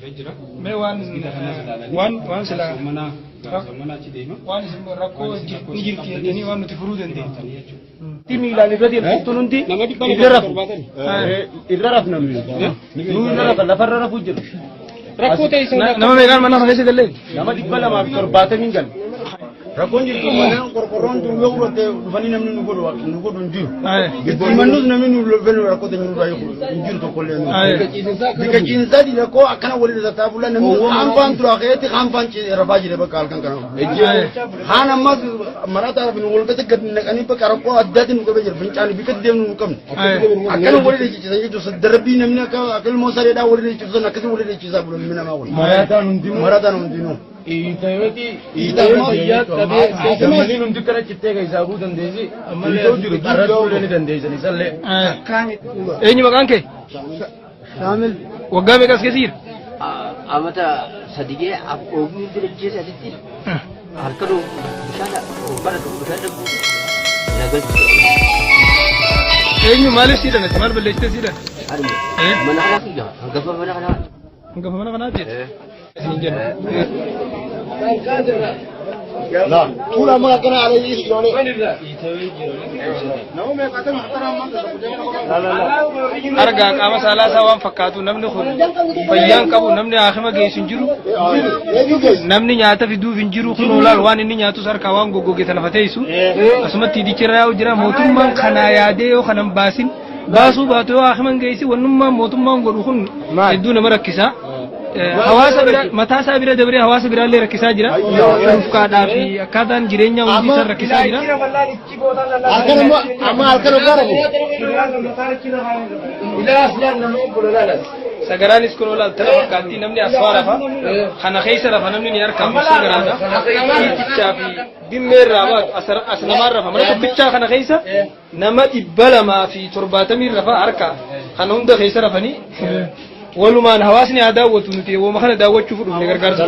dhufee jira. Mee waan Masgiida kanas ilaalanii waan waan silaa gaafsammanaa gaafsammanaa achi deema. Waan isin rakkoo ni jirti jettanii waan nuti furuu dandeenyu. Ti miilaan irra deemtu hundi Nama dhibba irra lama rafu. torbaatani. Irra rafna nuyi. Nu irra rafa lafarra rafuu jiru. Rakkoo ta'e isa Nama meeqaan mana kana keessa dallee? Nama 270 galu. Rakkoon jirtu mana qorqorroon jiru yoo gurguratte dhufanii namni nu godhu hin jiru. Mannus namni nu lolfee nu rakkoo ta'e nurraa hin jiru tokkollee nu. Bika ciinsaati rakkoo akkana waliin irratti bulaa namni kaan faan tura ka'eetti kaan faan rafaa jire bakka halkan kana. Kaan ammas marataa fi nu walgate gad naqanii bakka rakkoo addaatiin nu qabee jira fincaanii bika deemnu nu qabne. Akkana waliin ciisan jechuun darbii namni akka akka ilmoo sareedhaa waliin ciisan akkasii waliin ciisaa bulan ilmi namaa waliin. Marataan hundinuu. Marataan hundinuu. Hiitameti fayyaa qabee gammaliin hundi kana cittee keessaa bu'uu dandeessi. Ammallee jiru arrasuu ni dandeessan isallee. Eenyu maqaan kee? Shaamil. Waggaa meeqa as keessa jira? Amata sadigee oogni bira jeessa asitti harka bishaan bara bishaan dhabu nagalchu. Eenyu maaliif siidhan? Maal balleessitee siidhan? Mana kanaa kiyya hangafa mana kanaa. Hangafa mana kanaati? Isin jenna. Fuula amma akkana ala iloole. Argaa qaama saalaa isaa waan fakkaatu namni kun fayyaan qabu, namni haakima geessu hin jiru, namni nyaata fiduuf hin jiru. Kun olaal waan inni nyaatus harkaa waan goggoge lafa teessu asumatti hidichirra yaa'u jira. Mootummaan kanaa yaadee yoo kanan baasin baasuu baatu yoo haakima hin geessi, wannummaan mootummaan godhu kun hedduu nama rakkisa. Hawaasa bira mataa isaa bira dabree hawaasa biraallee rakkisaa jira. Dhufkaadhaa fi akkaataan jireenyaa hundi isaa rakkisaa jira. Halkan amma amma halkan hoggaa rafu. Sagaraanis kun olaal tana fakkaatti, namni asfaa rafa. Kana keessa rafa, namni ni harkaa sagaraadha. Fiitichaa fi bimmee irraa baatu as namaan rafa. Mana tokkichaa kana keessa nama 270 rafa harka. Kana hunda keessa rafanii walumaan hawaasni haa daawwatu. Nuti wooma kana daawwachuuf dhufne gargaarsa.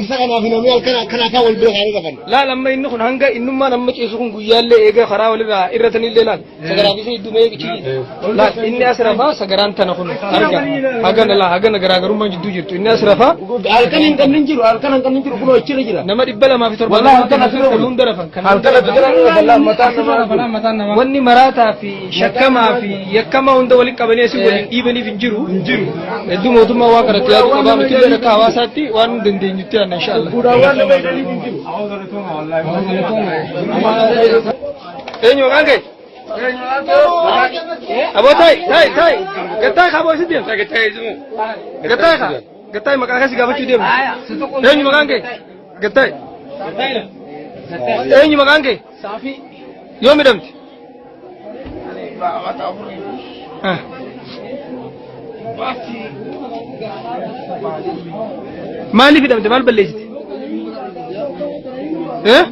Isa kanaaf namni halkan akkana akka wal bira kaanii rafan. Laal amma inni kun hanga innummaan amma ciisu kun guyyaallee eega karaa walirraa irratanillee laal sagaraa fi isa hedduu mee laal inni as rafaa, sagaraan tana kun arga hagana laa hagana garaagarummaan jidduu jirtu inni as rafaa. Halkan hin qabne jiru, halkan hin qabne jiru, kunoo achirra jira. Nama 270 Wallahi halkan asirra kan hunda rafan kan Halkan asirra rafan mataan namaa. Wanni maraataa fi shakkamaa fi yakkamaa hunda waliin qabanii asii waliin dhiibaniif hin jiru. Hin jiru. Hedduu mootummaa waa kanatti yaaduu qabaa, nuti illee akka hawaasaatti waan nu dandeenyutti yaadna inshallah. Fuudhaawwan nama hidhaniif hin jiru. Eenyu maqaan kee? Aboo ta'i ta'i ta'i. Gattaa'e kaa boo si deemta. Gattaa'e kaa. Gattaa'e maqaa keessa gaafachuu deemna. Eenyu maqaan kee? Gattaa'e. Eenyu maqaan kee? Yoo midhamte? Ah. Maaliif hidhamte? Maal balleessite? Eh?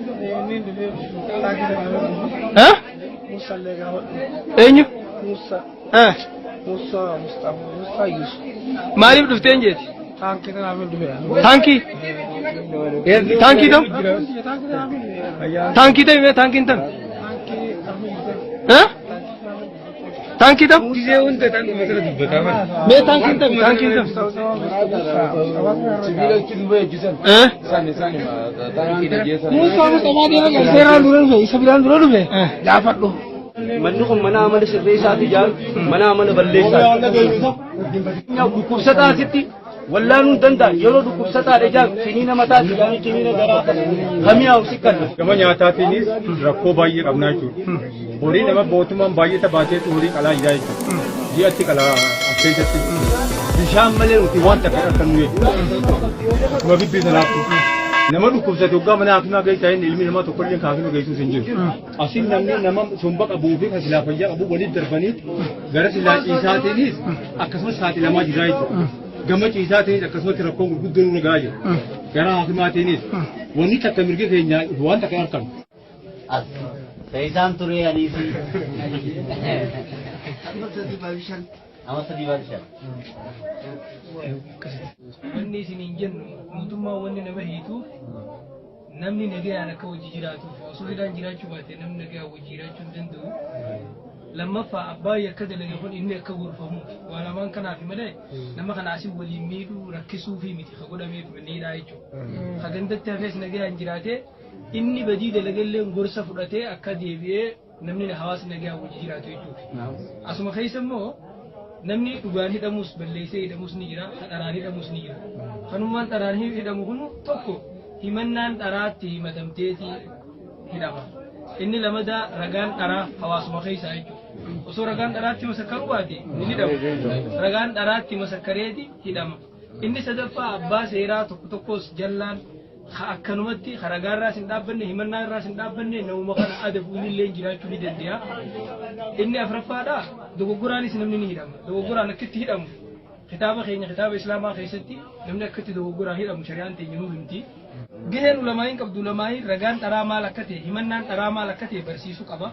Eh? Eenyu? Eh? Maaliif dhufteen jeeti? Taankii? Taankii tam? Taankii tam mee taankiin tam? Eh? Taankii tam? Gisee hunda taankii masala dubbataa bara. Mee taankiin tam? Taankiin tam? Sibiila achi duuba eeggisan. Eh? Isaan isaan taankii dhageessan. Seeraan dura dhufe, isa biraan dura dhufe gaafadhu. Manni kun mana amala sirreessaati ijaaru, mana amala balleessaati. Dhukkubsataa asitti wallaanuun hin danda'a. Yeroo dhukkubsataadha ijaaru kiniina mataa jedhanii kiniina garaa kamiyaa si kanna. Gama nyaataatiinis rakkoo baay'ee qabnaa jechuudha. Horii nama mootummaan baay'ee baateetu horii qalaa jira jechuudha. Ji'atti qalaa as keessatti. Bishaan malee nuti waan takka harkannu jechuudha. Kuma bibbii sanaaftu. Nama dhukkubsate hoggaa mana hakimaa geessaa inni ilmi namaa tokkollee kan hakima geessuus hin jiru. Asin namni nama somba qabuu fi kan silaa fayyaa qabu walitti darbanii gara silaa ciisaatiinis akkasumas saaxilamaa jira jechuudha. Gama ciisaatiinis akkasumatti rakkoon gurguddoon nurra gahaa jira. Gara hakimaatiinis wanni takka mirga keenya waan takka harkanu. As Fe'isaan ture aniisi. Amma sadii baay'ee shan. Wanni isin hin jennu mootummaan wanni nama hiituuf namni nagayaan akka hojii jiraatuuf, osoo hidhaan jiraachuu baate namni nagayaan hojii jiraachuu hin danda'u. Lammaffaa abbaan yakka dalage kun inni akka gorfamuuf waa lamaan kanaaf malee nama kana asii waliin miidhuu rakkisuu fi miti ka godhameef miidhaa jechuudha. Ka gandatti hafees nagayaan jiraatee inni badii dalagallee gorsa fudhatee akka deebi'ee namni hawaasni nagayaan wajji jiraatu jechuudha. Asuma keessa immoo namni dhugaan hidhamus balleessee hidhamus ni jira, ka dharaan hidhamus ni jira. Kanummaan dharaan hidhamu kun tokko himannaan dharaatti himatamteeti hidhama. Inni lamadaa ragaan dharaa hawaasuma keessaa jechuudha. Osoo ragaan dharaatti masakkaruu baate ni hidhamu. Ragaan dharaatti masakkareeti hidhama. Inni sadaffaa abbaa seeraa tokko tokkos jallaan ka akkanumatti ka ragaarraas hin dhaabbanne himannaa irraas hin dhaabbanne namuma kana adabu inni illee jiraachuu ni danda'a. Inni afuraffaadha dogoggoraanis namni ni hidhama. Dogoggoraan akkitti hidhamu kitaaba keenya kitaaba islaamaa keessatti namni akkitti dogoggoraan hidhamu shari'aan teenya nuuf himti. Gaheen ulamaa'iin qabdu ulamaa'iin ragaan dharaa maal akka ta'e himannaan dharaa maal akka ta'e barsiisuu qaba.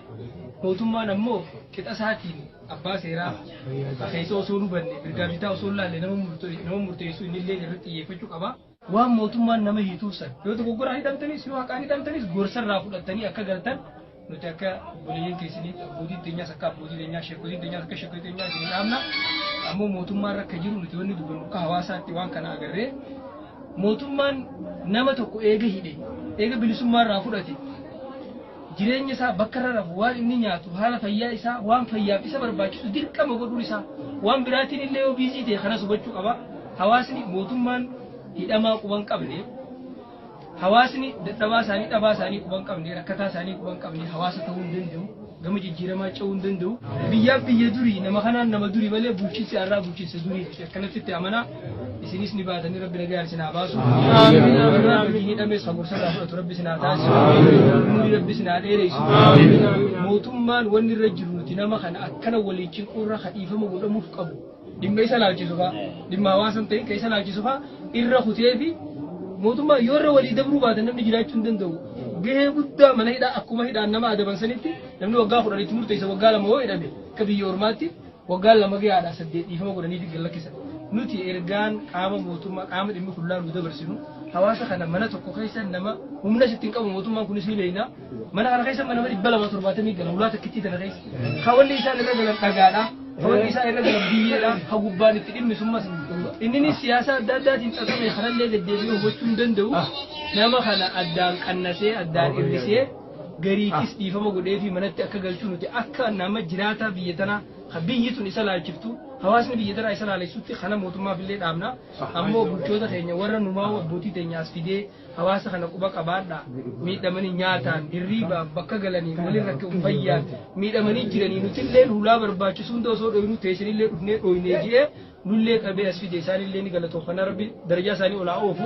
Mootummaan ammoo qixa isaatiin abbaa seeraa keessa osoo hin hubanne mirgaa bitaa osoo hin laalle nama murteessu inni illee irratti xiyyeeffachuu qaba. Waan mootummaan nama hiituuf san yoo dogoggoraan hidhamtanis yoo haqaan hidhamtanis gorsarraa fudhattanii akka galtan nuti akka obboleeyyan keessanii abbootiin teenyaas akka abbootii teenyaa sheekotiin teenyaas akka sheekotii teenyaa isin dhaabna. Ammoo mootummaan rakka jiru nuti wanni dubbannu akka hawaasaatti waan kana agarree mootummaan nama tokko eega hidhe eega bilisummaa irraa fudhate jireenya isaa bakka irra rafu waan inni nyaatu haala fayyaa isaa waan fayyaaf isa barbaachisu dirqama godhuun isaa waan biraatiin illee yoo biizii ta'e kanas hubachuu qaba. Hawaasni mootummaan hidhamaa quban qabne hawaasni dadhabaa isaanii dhabaa isaanii quban qabne rakkataa isaanii quban qabne hawaasa ta'uu hin danda'u. Gama jijjiiramaa ce'uu hin danda'u. Biyyaaf biyya durii nama kanaan nama durii malee bulchiinsi har'aa bulchiinsa durii miti akkanatti itti amanaa. Isinis ni baatanii rabbi nagaan isin haa baasu. Warra biyyi hidhames kan gorsa irraa fudhatu rabbi isin haa taasisu. Umurii rabbi isin haa dheeressu. Mootummaan wanni irra jiru nuti nama kana akkana waliin cinquurra ka dhiifama godhamuuf qabu. Dhimma isa laalchisu fa'a dhimma hawaasa hin ta'in ka isa laalchisu fa'a irra kutee fi mootummaa yoo irra walii dabruu baatan namni jiraachuu hin danda'u. Gahee guddaa mana hidhaa akkuma hidhaan nama adaban sanitti namni waggaa 10tti murteessa waggaa 2 yoo hidhame akka biyya ormaatti waggaa 2 gahaadha 8 dhiifama godhanii gad lakkisan. Nuti ergaan qaama mootummaa qaama dhimmi kun laalu dabarsinu hawaasa kana mana tokko keessa nama humna sitti hin qabu mootummaan kunis ni beekna. Mana kana keessa nama 270 gala ulaa takkittii tana keessa. Hawwanni isaan irra galan dhagaadha. Hawwanni isaan irra galan biyyeedha. Ha gubbaan itti dhimmi summas. Inni siyaasa adda addaatiin xaxame kanallee deddeebi'ee hubachuu hin danda'u. Nama kana addaan qannasee addaan hir'isee gariitis dhiifama godhee fi manatti akka galchuu nuti akka nama jiraataa biyya tanaa ka biyyi tun isa laalchiftu hawaasni biyya tanaa isa laalessutti kana mootummaaf illee dhaabna. Ammoo bulchoota keenya warra numaa abbootii teenya as fidee hawaasa kana quba qabaadha miidhamanii nyaataan hirriibaan bakka galanii walin rakkoo fayyaan miidhamanii jiranii nutillee hulaa barbaachisu hunda osoo dhoynu teessanillee dhufnee dhoynee ji'ee nullee qabee as fide isaanillee ni galatoofana rabbi darajaa isaanii ol haa oofu.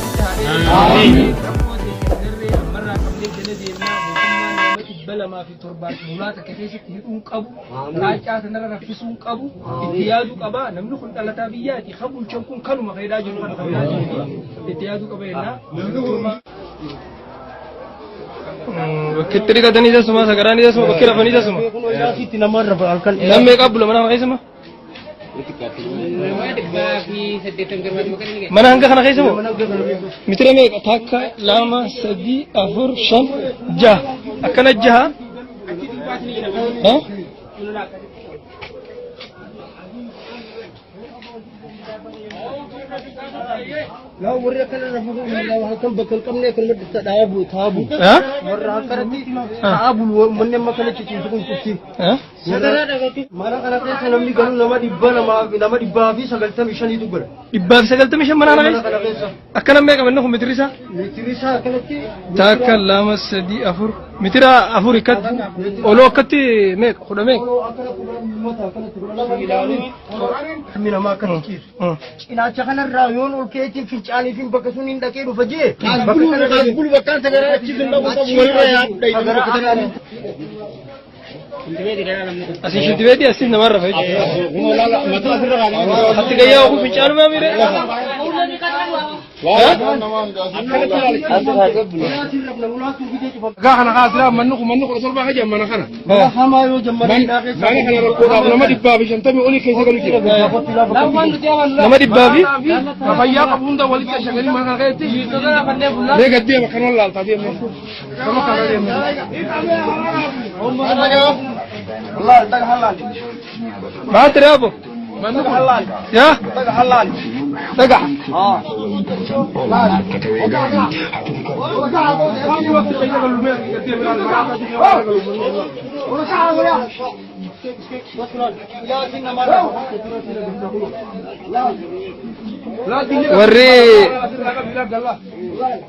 Amiin. Rakkoo teessan ammarraa qabnee jala deemnaa mootummaan nama 270 hulaa takka keessatti hidhuun qabu. Qaacaa sanarra raffisuun qabu itti yaaduu qaba namni kun dhalataa biyyaati kan bulchan kun kanuma fayidaa jiru kana fayidaa jiru itti yaaduu qaba jennaa. Bakki dhiqatanii tasuma sagaraan tasuma bakki rafanii tasuma. Namni meeqa bula mana kana keessuma? Mana hanga kana keessa moo? Mitira meeqa? Takka, lama, sadi, afur, shan, jaha. Akkana jaha. Ha? Laa warri akkana rafu halkan bakka hin qabne akkanumatti dhaabu taabu. Ha? Warra akkanatti taabu manni amma kana ciciisu kun cufti. Ha? Mana kana keessa namni galu nama 200 nama 195tu gala. 195 mana kana Mana keessa? kana keessa. Akkana meeqa manni kun mitiri isaa? Mitiri isaa akkanatti. Takka, lama, sadi, afur. Mitira afur ikkatti. Oloo akkatti meeqa? Kudha meeqa? Oloo akkana kudhan mata akkanatti 12. Ilmi namaa akkana ciisu. Cinaacha kanarraa yoon ol keetiin fincaanii fi bakka sun hin dhaqee dhufa jee. Bulu bakkaan sagaraa achi sun dhaqu qabu walirra yaadudha. Bakka tanaa. Asii shinti beetii asiif namarra fa'i. Hatti gayyaa oguu fincaanumaa miire. Gaa kana kaasiraa manni kun manni 17 ka jedhan mana kana. Hamaa yoo jammaree Mana kana rakkoodhaaf nama 150 olii keessa galu jira. Nama dhibbaa fi Ka fayyaa qabu hunda walitti ashaganii mana kana keessatti. Mee gad deema kan wallaaltaa deemne. Nama kana deemne. Maal ture abbo? Manni kun Yaa? Dhaga'a. Warri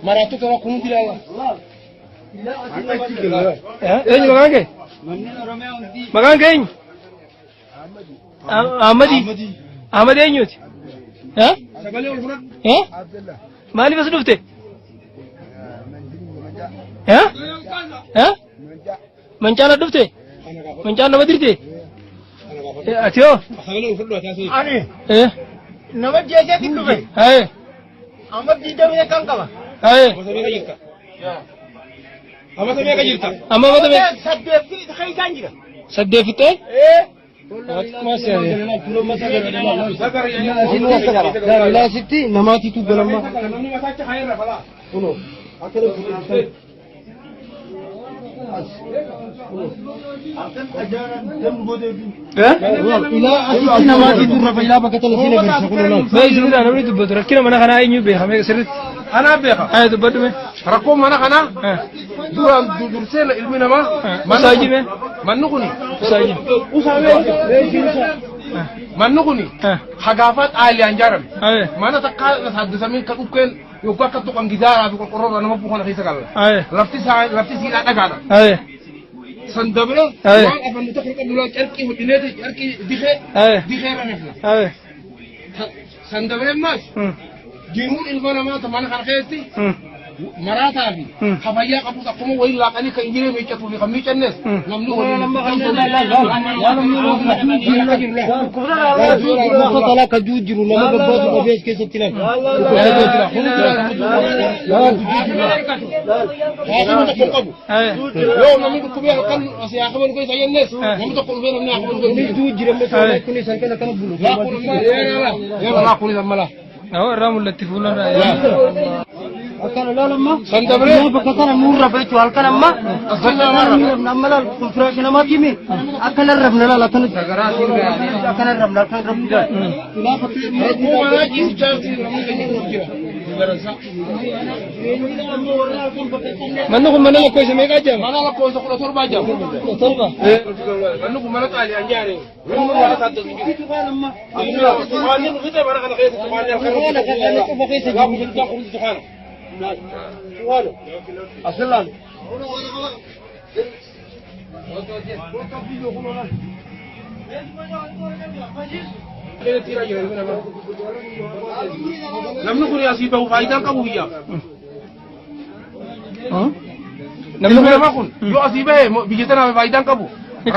maraattu kana kun hundi ilaala. Eenyu maqaan kee? Maqaan kee eenyu? Ahmadi. Ahmad eenyuti? Eh? Eh? Maaliif as dhufte? Eh? Eh? Mancaala dhufte? Mancaan nama dirte? Ati hoo? Ani Eh? nama jeeseetti dhufe. Eh? Amma diidamee kan qaba. Eh? Amata meeqa jirta? Amma mata meeqa? Saddeet keessaan jira. Saddeet fixee? Ee. Ilaasitti namaatitu ganama. Namni mataacha kaayirra falaa. Ilaa asitti namaatitu rafa ilaa bakka tana siin agarsiisa kun olaal. Mee isinirraa namni dubbatu rakkina mana kanaa eenyu beeka mee sirriitti? Anaa beeka. Haa dubbadhu mee. Rakkoon mana kanaa duraan dursee ilmi namaa Usaajii mee? Manni kuni Usaajii. Manni kuni hagaafaa xaaliyaan ijaarame. Aye. Mana takkaa saaddisamee kan dhukkeen yookaan akka tuqan gizaaraa fi qorqorroorraa nama buukana keessa gala. Aye. Lafti isaa lafti siidhaa dhagaadha. Aye. San dabree Aye. waan afaan nuti akka qabnu carqii hodhineeti carqii dikee Aye. dikee irra rafna. Aye. San dabree maas jiruun ilma namaa ta mana kana keessatti maraataa fi ka fayyaa qabus akkuma waliin laaqanii kan injiree miiccatuu fi kan miiccannes namni waliin. Uffata alaa kan jiru nama gabbaatu qabee as keessatti ilaala. Haakima tokko hin qabu. Yoo namni dhukkubee halkan asii haakima nu keessa jennes namni tokko dhufee namni haakima nu keessa. Jiru jira malee kunis halkan akkana bulu. Laa kunis amma laa. Awwa irraa mul'atti fuularraa. Akkana laalamma. San dabree. Bakka kana nuun rafa jechuudha halkan amma. Amma laal kun firaasha namaati himi. Akkana rafna laal akkana. Akkana rafna akkana rafna. Rakkoo manaa ciisichaa namni keenya jira. Manni kun mana lakkoofsa meeqaa jedhama? Mana lakkoofsa 17 jedhama. 17. Manni kun mana xaaliyaan ijaarame. Mana saaddas hin jiru. Tuqaanni nu fixe mana kana keessa tuqaanni halkan nu fixe. Gaafa kunis tuqaana. Asilaal. Namni kun asii bahu faayidaan qabu biyyaaf. Namni Ilmi namaa kun yoo asii bahe biyya tanaaf faayidaan qabu.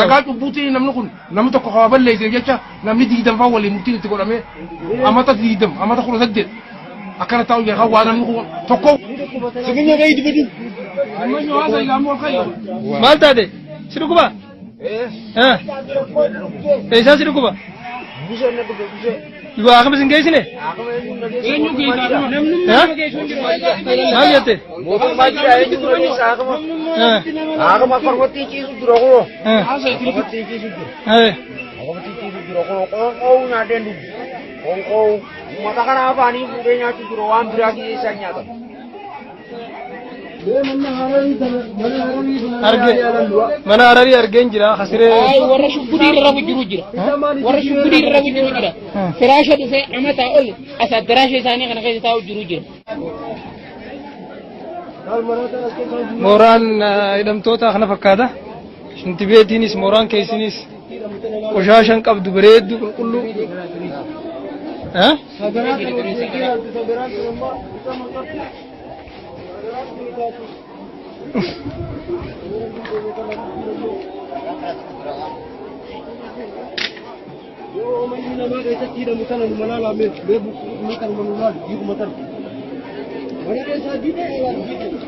Ragaa cubbuutiin namni kun namni tokko kawaa balleesseef jecha namni 20 fa'aa waliin murtiin itti godhamee amata 20 amata 18 akkana taa'u jira kan waa namni kun tokko. Sibinya gahii dibadu. Maal taate? Si dhukkuba? Eh. Eessaa si dhukkuba? Yoo akkam isin geessine? Eenyu geessaa? Eh? Maal jette? Mootummaa jira eenyu dura ciisa haakama. Eh. Haakama akkanumatti ciisu jira kunoo. Eh. Akkanumatti ciisu jira. Eh. Akkanumatti ciisu jira kunoo. Qoonqoo nyaatee dhugu. Qoonqoo uummata kana afaanii fuudhee nyaachuu jira waan biraa keessaa nyaatan. Arge. Mana hararii argeen jira kasiree. Warra shuggurii irra rafu jiru jira. Warra shuggurii irra rafu jiru jira. Firaasha dhufee amataa ol as addaraasha isaanii kana keessa taa'u jiru jira. Mooraan hidhamtoota kana fakkaata. Shintibeetiinis mooraan keessinis qoshaashan qabdu bareeddu qulqulluu. Eh? Yoo manni namaa keessatti hidhamu tana nu malaa laamee beeku kuma kan nu laal jiru matan. Mana keessaa diidee.